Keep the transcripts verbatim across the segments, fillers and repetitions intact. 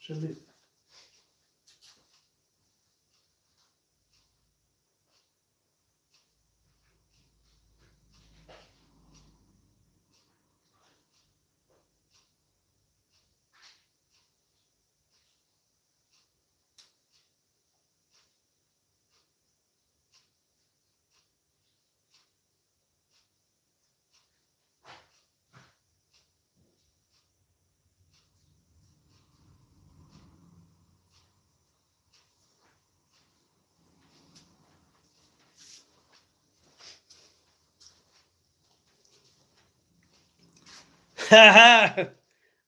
Salut.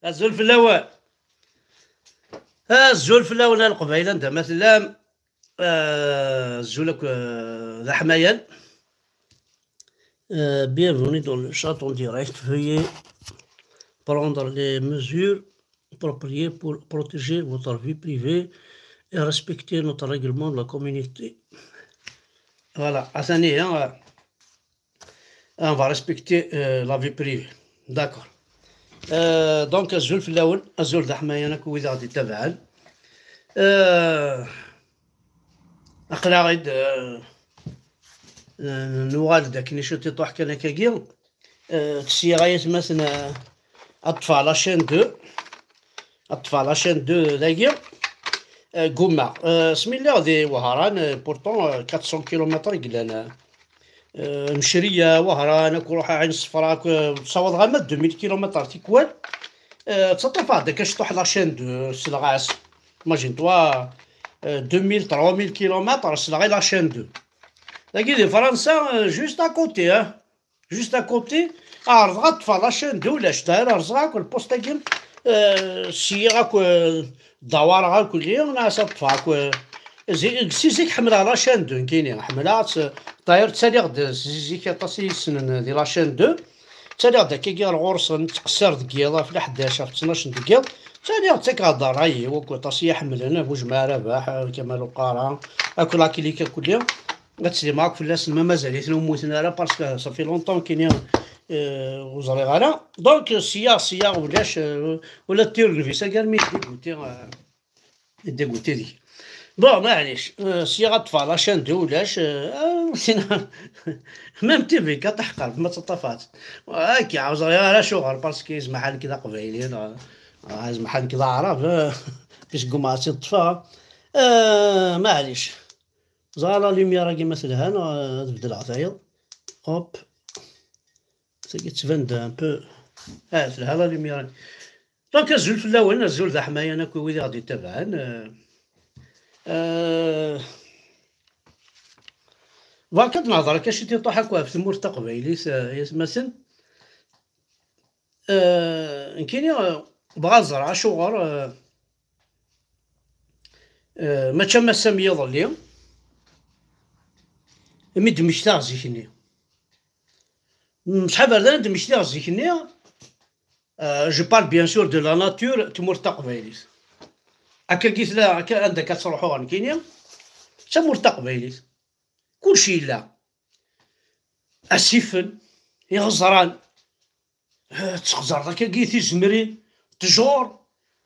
Azul fell-awen. Azul fell-awen a Leqbayel, anda ma tellam. Ah, azul akk, ah, d aḥmayan. Euh, bienvenue dans le chat en direct. Veuillez prendre les mesures appropriées pour protéger votre vie privée et respecter notre règlement de la communauté. Voilà, attendez, hein, euh, on va respecter, euh, la vie privée. D'accord. Euh, donc, azul fell-awen, azul d aḥmayan akk wid aɣ-d-ittabaɛen. Euh, aql-aɣ-id, euh, n-, nuɣal-d akken i ciṭ iṭuḥ kan akkagi. Euh, ttesyiɣ ay atmaten, euh, ad ṭṭfeɣ la chaîne deux. Ad ṭṭfeɣ la chaîne deux dagi. Euh, gummaɣ. Euh, asmi lliɣ di Wehran, euh, pourtant, euh, quatre cents kilomètres i yellan, euh, euh, Mecriyya, Wehran, akk ruḥeɣ Ɛin Ṣefra, akk, euh, ssawḍeɣ ama deux mille kilomètres tikwal. Euh, ttaṭṭafeɣ-d akka ciṭuḥ la chaîne deux, selleɣ-as. Imagine-toi, euh, deux mille, trois mille kilomètres, selleɣ i la chaîne deux. Dagi di Fransa, euh, juste à côté, hein. Juste à côté, ɛerḍeɣ ad ṭṭfeɣ la chaîne deux, ulac, d'ailleurs, rẓeɣ akk lpost-agi, euh, syiɣ akk, euh, dawareɣ akk lli, nɛas ad ṭṭfeɣ akk, euh, zi-, si zik ḥemmleɣ la chaîne deux, nekkini, ḥemmleɣ-tt, d'ailleurs, ttaliɣ-d si zik aṭas i yi-ssnen di la chaîne deux, ttaliɣ-d akkagi ar ɣur-sen, ttqessir deg yiḍ, ɣef leḥdac, ɣef ttnac deg yiḍ, ttaliɣ ttakeɣ-d ṛṛay-iw, akk aṭas i yi-ḥemmlen, Bujmaɛ Rabaḥ, Kamal Uqara, akk la clique, akk lli. Ad slimeɣ akk fell-asen, ma mazal-iten ur mmuten ara, parce que ça fait longtemps kini, euh, ur ẓriɣ ara. Donc, sya, sya, ulac, euh, ula d tirgelbi-s, armi dégoûté, euh, dégoûté deg. Bon, maɛlic, euh, sya ad ṭṭfeɣ la chaîne deux, ulac, euh, euh, sinon, même T V quatre teḥqer, ma teṭṭafat. Akka, ur ẓriɣ ara acuɣer, parce que zmaḥ nekk d aqbayli, neɣ, ah, zmaḥ nekk d aɛrab, euh, puis gummaɣ ad tt-id-ṭṭfeɣ. Euh, maɛlic. Ẓer la lumière-agi ma telha, neɣ ad bedleɣ tayeḍ. Hop. Tagi tettban-d un peu. Ah, telha la lumière. Donc, azul fell-awen, azul d aḥmayan akk wid i ɣ-d-ittabaɛen. Euh, euh, bɣiɣ ad nehḍer akka ciṭ iṭuḥ akk ɣef tmurt taqbaylit, euh, ay atmaten. Euh, nekkini, euh, bɣiɣ ad ẓreɣ acuɣer, euh, Eh, mačči am ass-a am yiḍelli, mi d-mmektaɣ zik-nni. Mecḥal berdan d-mmektiɣ zik-nni, eh, je parle bien sûr de la nature, tmurt taqbaylit. Akkagi tella, akka, anda akka ttruḥuɣ nekkini, d tamurt taqbaylit. Kulci yella. Asifen, iɣeẓran, eh, tettxeẓẓreḍ akkagi tizemrin, ttjur,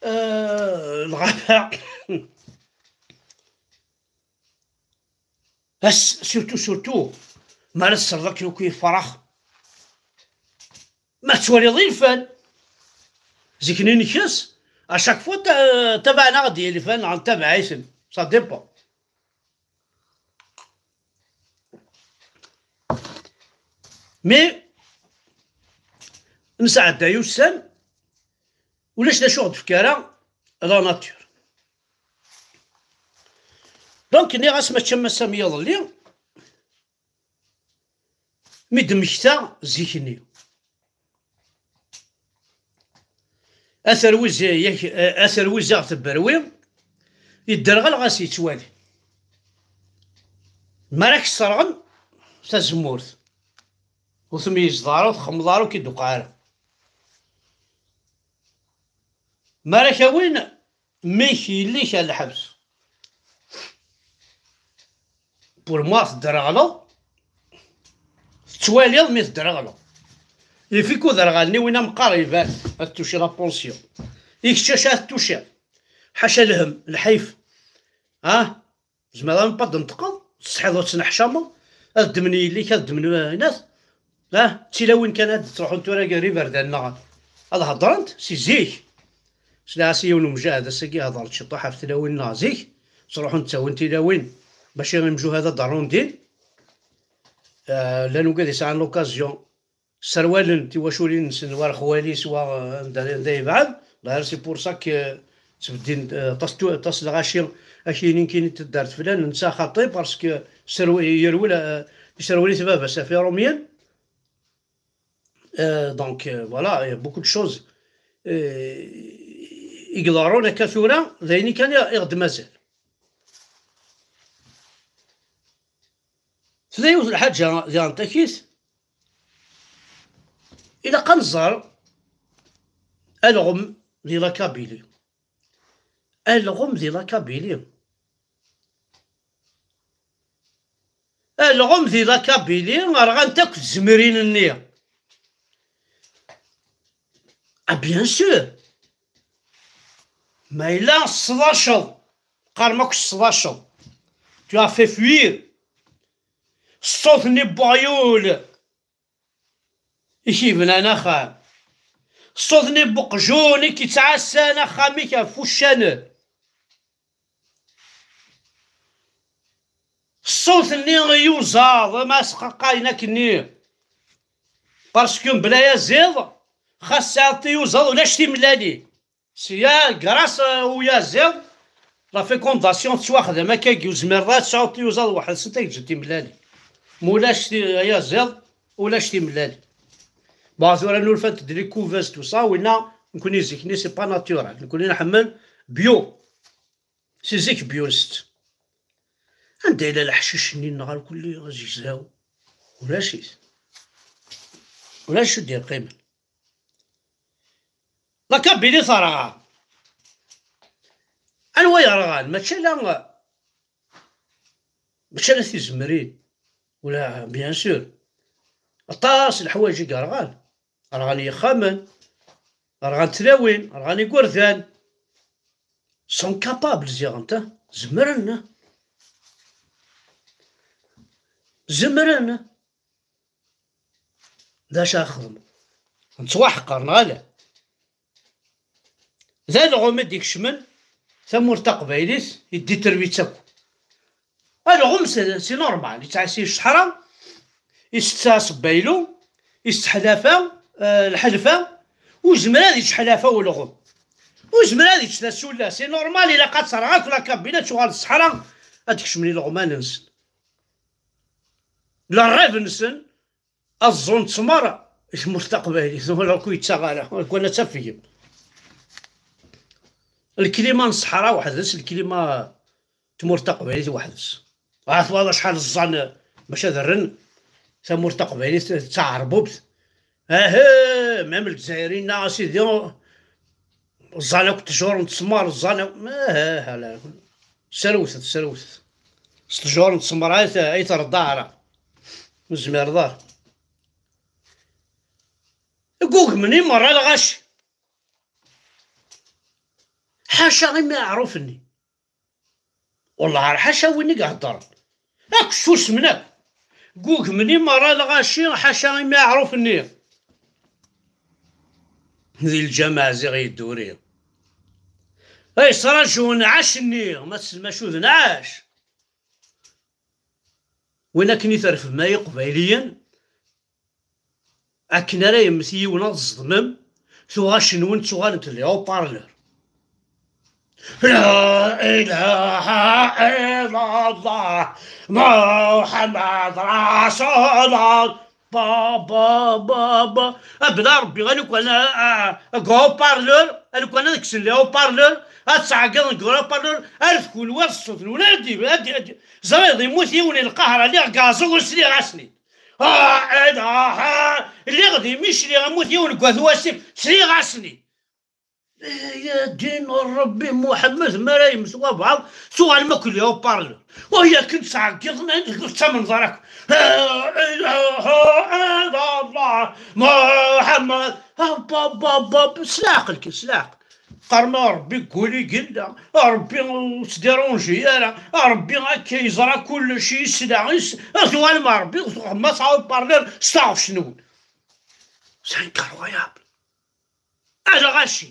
eh, lɣaba. Ass, surtout, surtout, mi ara tesreḍ akken akk yefrax. Ma tettwaliḍ ilfan, zik-nni nekkes, à chaque fois ta-, tabaɛen-aɣ-d ilfan, neɣ ntabaɛ-iten. Ça dépend. Mais nesɛedday ussan, ulac d acu ɣ-d-tefka ara la nature. Donc, nniɣ-as mačči am ass-a am yiḍelli, mi d-mmektaɣ zik-nni. Aterwiz, yak, aterwiz i ɣ-tebberwi, yedderɣel ɣas yettwali. Mi ara k-sserɣen tazemmurt, ur tmeyyzeḍ ara, ur txemmmeḍ ara, ur k-id-tuqeɛ ara. Mi ara k-awin, mmi-k, yelli-k ar lḥebs. Pour moi, tedderɣleḍ, tettwaliḍ mi tedderɣleḍ. Yif-ik uderɣal-nni win ameqqar iban, ad t-tuci la pension. I kečč acu ad t-tuci? Ḥaca lhem, lḥif. Ah, tzemreḍ même pas d-tenṭqeḍ, tessetḥiḍ ur tettneḥcameḍ, ad ddmen yelli-k, ad ddmen, eh, inat. Ah, d tilawin kan ad ttruḥunt tura gar iberdan-nneɣ ad heddrent si zik. Sliɣ-as i yiwen umjahed ass-agi, hedren ciṭuḥ ɣef tilawin-nneɣ zik, ttruḥunt ttawin tilawin, mačči imjuhad ad d-rrun din. Eh, llan wigad yesɛan l'occasion, sserwalen tiwaculin-nsen war xwali-s, war, eh, anda, anda yebɛed. D'ailleurs, c'est pour ça que ttbeddin, eh, aṭas tu-, aṭas lɣaci, ak-yini nekkini taddart flan, netta xaṭi, parce que serw-, yerwel, eh, iserwel-it baba-s ɣef Irumyen. Euh, donc, euh, voilà, il y a beaucoup de choses, euh, i iḍerrun akka tura, d ayen kan i ɣ-d-mazal. Tella yiwet n lḥaǧa diɣen takit, ilaq ad nẓer alɣem di la Kabylie. Alɣem di la Kabylie. Alɣem di la Kabylie, rɣant akk tzemrin-nni. Ah, bien sûr. Ma yella sḍaceḍ, qqarem akk sḍaceḍ. Tu as fait fuir. Ṣṣut-nni n weɣyul i k-yebnan axxam. Ṣṣut-nni n weqjun i k-yettɛassan axxam-ik ɣef wuccanen. Ṣṣut-nni i yuẓaḍ, ma sqaqayen akkenni. Parce que mebla ayaziḍ, xas tesɛiḍ tiyuzaḍ, ulac timellalin. Sya, grâce, euh, i uyaziḍ, la fécondation tettwaxdam akkagi, ur tezmireḍ ad tesɛuḍ tiyuzaḍ weḥd-sent ad ǧǧent timellalin. Ma ulac ti-, ayaziḍ, ulac timellalin. Bon, tura nulfant-d les couveuses, tout ça, winna, nekkni zik-nni, c'est pas naturel. Nekkni nḥemmel bio. Si zik bio nsett. Anda yella leḥcic-nni-nneɣ irkelli azegzaw? Ulac-it. Ulac ur d-yeqqimen. La Kabylie terɣa. Anwa yerɣan? Mačči ala, mačči ala tizemrin. Ula, bien sûr. Aṭas n leḥwayeǧ i yerɣan. Rɣan yixxamen, rɣan tlawin, rɣan igerdan. Sont capables, ziɣen, zemren. Zemren. D acu ara xedmeḍ? Nettwaḥqer, neɣ ala? D alɣem i d-ikecmen tamurt taqbaylit, i d-iterwi-tt akk. Alɣem, c'est, c'est normal, yettɛassi ṣṣeḥra, isett asebbaylu, isett ḥlafa, eh, lḥelfa, ur yezmir ad yečč ḥlafa ulɣem. Ur yezmir ad yečč tasulla, c'est normal, ilaq ad terɣ akk la Kabylie, ad tuɣal d ṣṣeḥra, ad d-kecmen ileɣman-nsen. Le rêve-nsen, ad ẓẓun ttmer i tmurt taqbaylit, wala ur yettaɣ ara, ur kwan ad tafgem. Lklima n ṣṣeḥra weḥd-s, lklima n tmurt taqbaylit weḥd-s. Ahat waḍ acḥal ẓẓan bac ad rren tamurt taqbaylit d taɛerbubt. Ahe, même Lezzayer-inna, a sidi, ẓẓan akk ttjur n ttmer, ẓẓan akk, ahe, ala. Serwtet, serwtet. S ttjur n ttmer ay t-, ay tṛeḍḍa ara. Ur zmireḍ ara. Ggugmen i merra lɣaci. Ḥaca imi aɛruf-nni. Wellah ar ḥaca win i iheddren. Akk susmen akk. Ggugmen i merra lɣaci, ḥaca imi aɛruf-nni. Di lǧameɛ ziɣ yedduri. Ay sraǧun ɛac-nni, ma tessnem acu d nɛac. Win akken i terfem ay iqbayliyen, akken ara yemmet yiwen ad ẓedmem, tuɣac-nwen ttuɣalent d les haut-parleurs. La ilaha illallah, Muḥemmad Rasulullah. Ba, ba, ba, ba. A bla Rebbi, a lukan a, a, a haut-parleur, a lukan ad kksen les haut-parleurs, ad ttɛeggiḍen deg haut-parleur, ar d kunwi ad ṣṣut-nwen, ad d-, ad d-, ad d-, ẓriɣ, yemmut yiwen i lqahra, lliɣ gaẓeɣ ur sliɣ-asen-id. Ah, ah, ah, lliɣ di Micli, yemmut yiwen deg At Wasif, sliɣ-asen-id. Ay ddin n Rebbi, Muḥemmed, mi ara yemmet wabɛaḍ, tuɣalem akk d les haut-parleurs. Wa yakan ttɛeggiḍen, ur tettamneḍ ara akk. Ah, ah, ah, ah, Allah, Muḥemmed, ah, ba, ba, ba, ba, s leɛqel kan, s leɛqel. Qqarem a Ṛebbi deg wul i yella, a Ṛebbi ur ttdiṛunji ara, a Ṛebbi akka yeẓra kullec, yesla, is-, ad tuɣalem a Ṛebbi, ma tɛawed parler s taɣect-nwen. C'est incroyable. A lɣaci.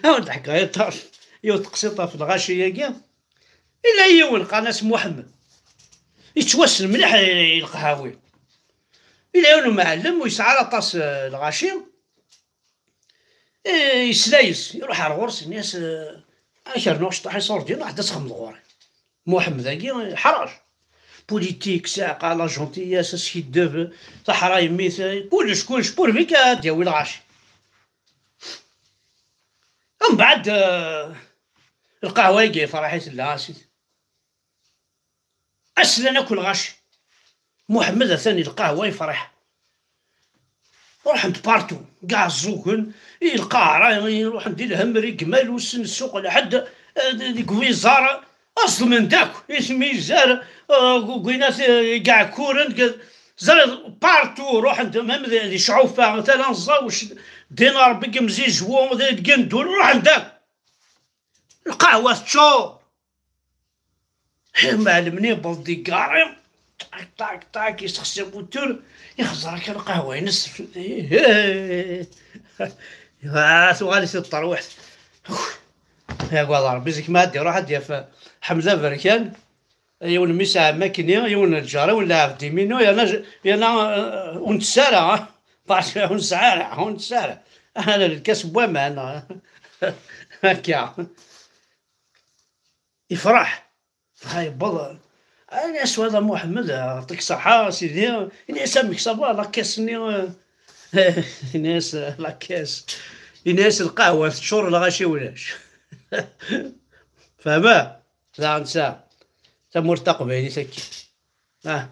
Awen-d-ḥekkeɣ yiṭṭer, yiwet teqsiṭ ɣef lɣaci-agi. Illa yiwen qqaren-as Muḥemmed. Yettwassen mliḥ i lqehhawi. Illa yiwen umɛellem ur yesɛi ara aṭas, eh, lɣaci. Eh, yesla yes, iruḥ ar ɣur-s, ini-as, eh, ad k-rnuɣ cṭuḥ iṣurdiyen, ruḥ ad txedmeḍ ɣur-i. Muḥemmed-agi, ḥrac. Politique, ssiɛqa, la gentillesse, askiddeb, taḥrayemit, kullec, kullec, pourvu ad d-yawi lɣaci. Mbeɛd, eh, lqahwa-agi yefreḥ-it lɛasit. Aslan akk lɣaci. Muḥemmed atan i lqahwa yefreḥ. Ruḥen-d partout, kɛa ẓẓugen, i Lqahra, i ruḥen-d i Lhemmer, i Gmalus, n Ssuq Lḥedd, eh, deg Wizar, ẓedmen-d akk, i Tmizar, eh, deg winat, eh, Iɛekkuren, deg, ẓriɣ partout, ruḥen-d, même di, di Cɛufa, Tala n Ẓẓawec, Ddin Ṛebbi deg Mzizwu, di, deg Ndul, ruḥen-d akk. Lqahwa teččur. Mɛellem-nni yewweḍ-d igarri, ṭak, ṭak, ṭak, yessexsi abutur, ixẓer akka lqahwa-ines. Ah, tuɣal-it-id terwiḥt. Yagad Ṛebbi, zik ma ad d-iruḥ ad d-yaf Ḥmed Aberkan, yiwen mmi-s n ɛemmi-k-nni, yiwen n lǧar-iw n Lɛebd Iminu, yerna j-, yerna, eh, ur nettess ara, ah. Parce que ur nesɛi ara, ur nettess ara. Ala lkas n waman, ah. Akka. Yefreḥ. Dɣa yewweḍ. Ini-as: "Wala Muḥemmed, yeɛṭik ṣṣeḥḥa, a sidi." Ini-as: "Amek ça va, la caisse-nni?" Ini-as: "La caisse." Ini-as: "Lqahwa teččur, lɣaci ulac." Fehmeɣ? Daɣen tesɛa tamurt taqbaylit akka. Ah.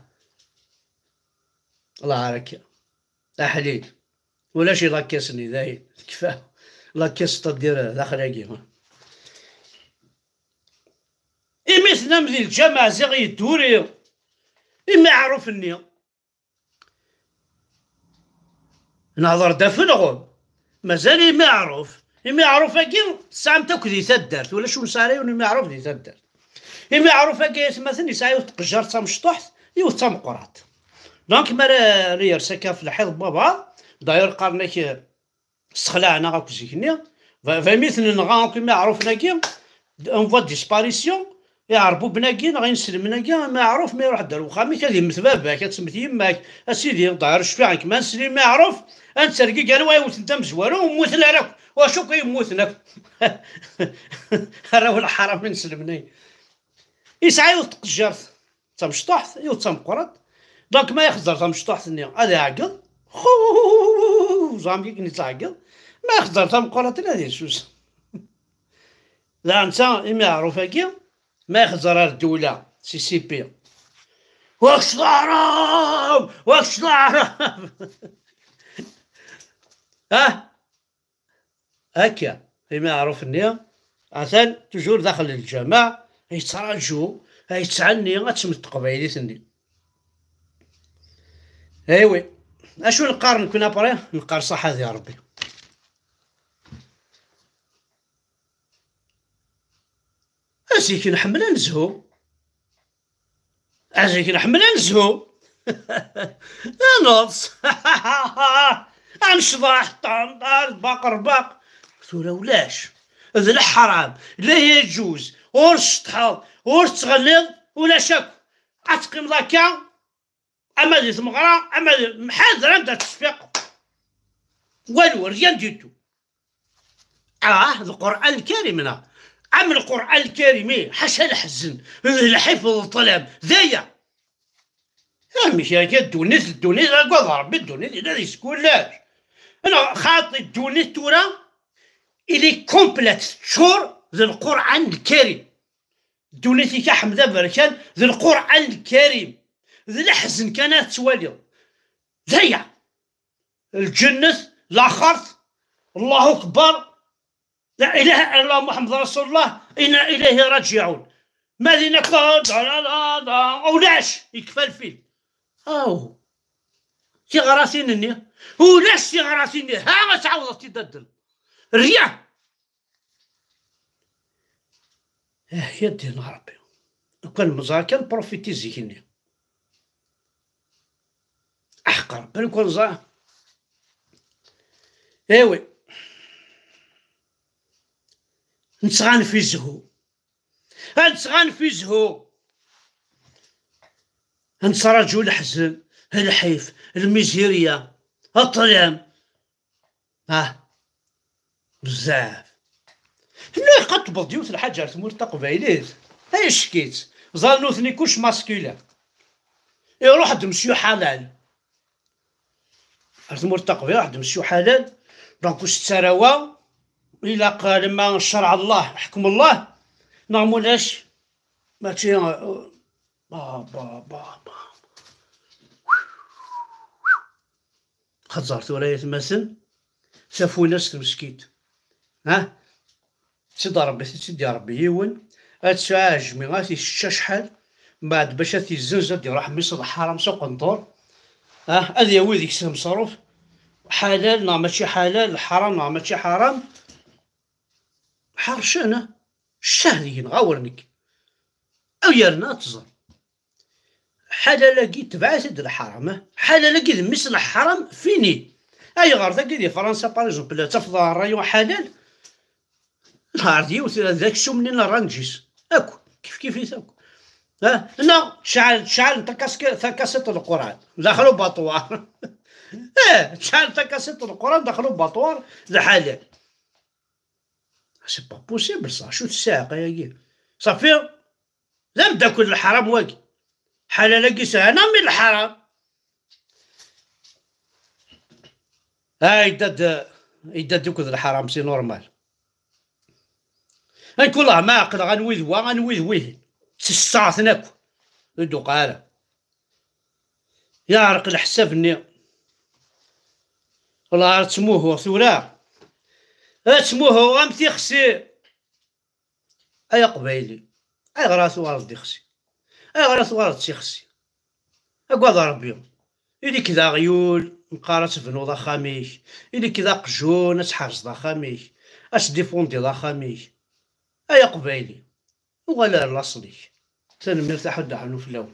Allah ar akka. Aḥlil. Ulac i la caisse-nni, dayen. Tekfa. La caisse, c'est-à-dire, daxel-agi. Imi tennam di lǧameɛ ziɣ yedduri imiɛruf-nni. Nehḍer-d ɣef ulɣem. Mazal imiɛruf. Imiɛruf-agi tesɛam-t akk di taddart. Ulac ur nesɛi ara yiwen imiɛruf di taddart. Imiɛruf-agi, ay atmaten, yesɛa yiwet n tqejjart d tamecṭuḥt, yiwet d tameqqrant. Donc, mi ara, ara yers akka ɣef lḥiḍ n baba, d'ailleurs qqaren-ak, eh, ssexlaɛen-aɣ akk zik-nni, ba-, ba imi ten-nɣa akk imiɛrufen-agi, en voie de disparition, iɛerbuben-agi neɣ inselmen-agi, imiɛruf, mi iruḥ-d ar wexxam-ik, ad yemmet baba-k, ad temmet yemma-k, a sidi, ḍɛer cfiɣ-k, ma nsel imiɛruf, ad nettergigi, anwa iwten tamezwaru, mmuten ara akk, wacu akk i yemmuten akk? Arraw n lḥaram inselmen-agi. Yesɛa yiwet n tqejjirt d tamecṭuḥt, yiwet d tameqqrant. Donc, ma ixezzer tamecṭuḥt-nni, ad iɛeggeḍ. Xuu, ẓer amek akken yettɛeggeḍ. Ma ixezzer tameqqrant-nni, ad yessusem. Daɣen netta, imiɛruf-agi, ma ixezzer ar ddewla, C C P. Wakč d aɛrab! Wakč d aɛrab! Ah? Akka, imiɛruf-nni atan toujours daxel n lǧameɛ, yettraǧu, yettɛenni ad temmet teqbaylit-nni. Aywi, acu neqqar nekkni après? Neqqar ṣaḥa di Ṛebbi. Zik nḥemmel ad nezhu. Zik nḥemmel ad nezhu. Ad neḍs. Ad necḍeḥ, ṭanṭar, baqerbaq. Tura ulac. D leḥram. La yeǧuz. Ur tceṭṭḥeḍ. Ur tettɣenniḍ. Ulac akk. Ad teqqimeḍ akka. Ama di tmeɣra, ama di, mḥader anda tesfiqeḍ. Walu, rien du tout. Ah, d Lqur'an Lkarim, neɣ? Am Lqur'an Lkarim, ih, ḥaca leḥzen, d lḥif, d ṭṭlam, d aya. Amek akka ddunit, ddunit, agad Ṛebbi, ddunit, yella deg-s kullec. Neɣ xaṭi ddunit tura, ili complète, teččur d Lqur'an Lkarim. Ddunit-ik a Ḥmed Aberkan, d Lqur'an Lkarim. D leḥzen kan ad tettwaliḍ. D aya. Lǧennet, laxert, Allahu Akbar, la ilaha illallah Muḥemmed Rasulullah, inna ilayhi raǧiɛun. Ma din akka, da, da, da, da, ulac, yekfa lfil. Aw. Tiɣratin-nni, ulac tiɣratin-nni, ha ad tɛawdeḍ-t-id ad d-, rien. Ah, ya ddin Ṛebbi. Lukan neẓra kan profiti zik-nni. Aḥeqq Ṛebbi lukan neẓra. Ewi. Nettɣanef i zzhu. Ad nettɣanef i zzhu. Ad nettraǧu leḥzen, lḥif, lmizirya, ṭṭlam. Ah, bezzaf. Nniɣ-ak ad tewweḍ yiwet lḥaǧa ar tmurt taqbaylit. Ay ccek-itt. Ẓer nutni kullec maskila. Iruḥ-d Mesyu Ḥalal. Ar tmurt taqbaylit, iruḥ-d Mesyu Ḥalal. Donc, ur s-ttarawa. Ilaq lma ccreɛ Allah, ḥekm Allah. Neɣ mulac, mačči, euh, ba, ba, ba, ba. Xaṭer tura yatmaten, tafunast meskint. Ha? Tt-id Ṛebbi, tt-id iṛebbi yiwen, ad tt-ɛejmi, ad t-isečč acḥal, mbeɛd bac ad t-izzenz, ad d-iṛuḥ mmi-s lḥaram s uqenṭur. Ha? Ad yawi deg-s lmeṣruf, ḥalal neɣ mačči ḥalal, lḥaram neɣ mačči ḥaram. Ḥercen, ha? Ccah deg-neɣ, awer nekk. Aw yerna ad tẓer. Ḥalal-agi tebɛet-id lḥaram, eh? Ḥalal-agi d mmi-s n lḥaram, fini. Ayɣer dagi di Fransa, par exemple, tafeḍ ṛṛayu ḥalal, nehar d yiwet d aksum-nni n ṛṛanǧis. Akk, kif kif-it akk. Ha? Neɣ tecɛel, tecɛel takaske-, takasiṭ n Lquran, daxel ubaṭwar. Eh, tecɛel takasiṭ n Lquran, daxel ubaṭwar, d ḥalal. C'est pas possible, ça. Acu tessiɛqa-agi? Safi, d ameddakel n lḥaram wagi. Ḥalal-agi sɛan am lḥaram. Ah, yedda-d, yedda-d akked lḥaram, c'est normal. Nekk wellah ma ɛeqleɣ anwi d wa, anwi d wihin. Ttesseɣ-ten akk. Ur d-uqeɛ ara. Yeɛreq leḥsab-nni. Wellah ar ttmuhuɣ tura. Ad ttmuhuɣ am tixsi. Ay aqbayli, ayɣer ara tuɣaleḍ d ixsi? Ayɣer ara tuɣaleḍ d tixsi? Agad Ṛebbi. Ili-k d aɣyul, meqqar ad tebnuḍ axxam-ik. Ili-k d aqjun, ad tḥerzeḍ axxam-ik. Ad tdifundiḍ axxam-ik. Ay aqbayli, uɣal ar laṣel-ik. Tanemmirt a Ḥud Aḥunnu fell-awen.